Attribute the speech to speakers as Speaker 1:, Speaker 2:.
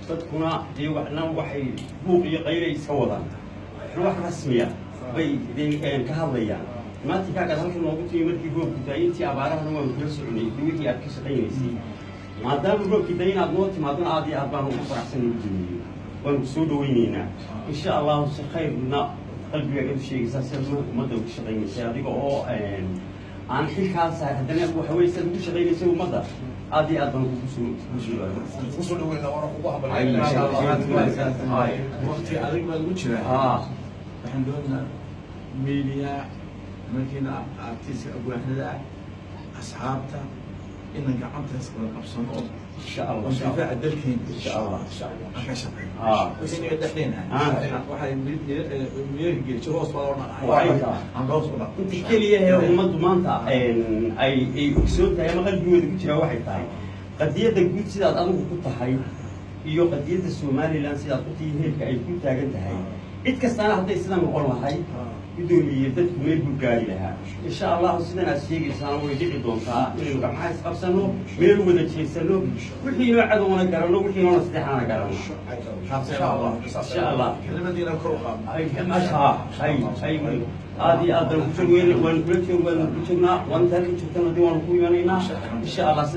Speaker 1: Dadkuna dee waxna waxay buuq iyo qaylay iska wadaan, waxna wax rasmiya bay dee ka hadlayaan. Maantinkaagaad halkan noogu timi markii roobku daayay, intii abaarahana waanu kula soconay wixii aad ka shaqaynaysay. Maadaama roobkii day inaad noo timaadona, aad iyo aad baanu ugu faraxsan ugu dumeeyey, waanu ku soo dhawaynaynaa insha Allahu. Si khayrna qalbigaaga u sheegaysaa sidaad ummadda ugu shaqaynaysay, adiga oo aan xilkaas haddana waxa weye sidaad ugu shaqaynaysay ummadda, aad iyo aad baan kugu soo
Speaker 2: Kusoo dhaweynaa, waana kugu hambalyeynaa insha Allah.
Speaker 3: Waqti adag baa lagu jiraa. Waxaan doonaynaa media markiina artiska, abwaanada ah, asxaabta, inaan gacanta iswada qabsano oo
Speaker 1: Insha Allah.
Speaker 3: oo difaaca dalkeena
Speaker 1: Insha Allah.
Speaker 3: aan ka shaqeyno. Wixii naga dhexdeena waxay miyeerka geejo hoos baa loo dhaqay, aan hoos u dhaqo.
Speaker 1: Inta keliya ee ummaddu maanta ay ogsoon tahay ama qalbigooda ku jiraa waxay tahay qadiyadda guud sidaad adigu ku tahay iyo qadiyadda Somaliland sidaad ku tahay, heerka ay ku taagan tahay. Cid kastaana hadday sidaa noqon lahayd, guddoomiye, dadku meel buu gaari lahaa insha Allahu. Sidan aad sheegaysaana way dhici doontaa inaynu gacmaha isqabsano, meel wada jeesano, wixii inoo cadowna garanno, wixii inoo nasteexana garanno.
Speaker 2: Insha Allah.
Speaker 1: Insha Allah.
Speaker 3: Kelimadiina kor u qaadno.
Speaker 1: Ay ay ay, aad iyo aad baan ku joog, waanu kula joog, waanu ku joognaa, waan inta halka joogtana dee waanu ku imanaynaa insha Allah sidaa.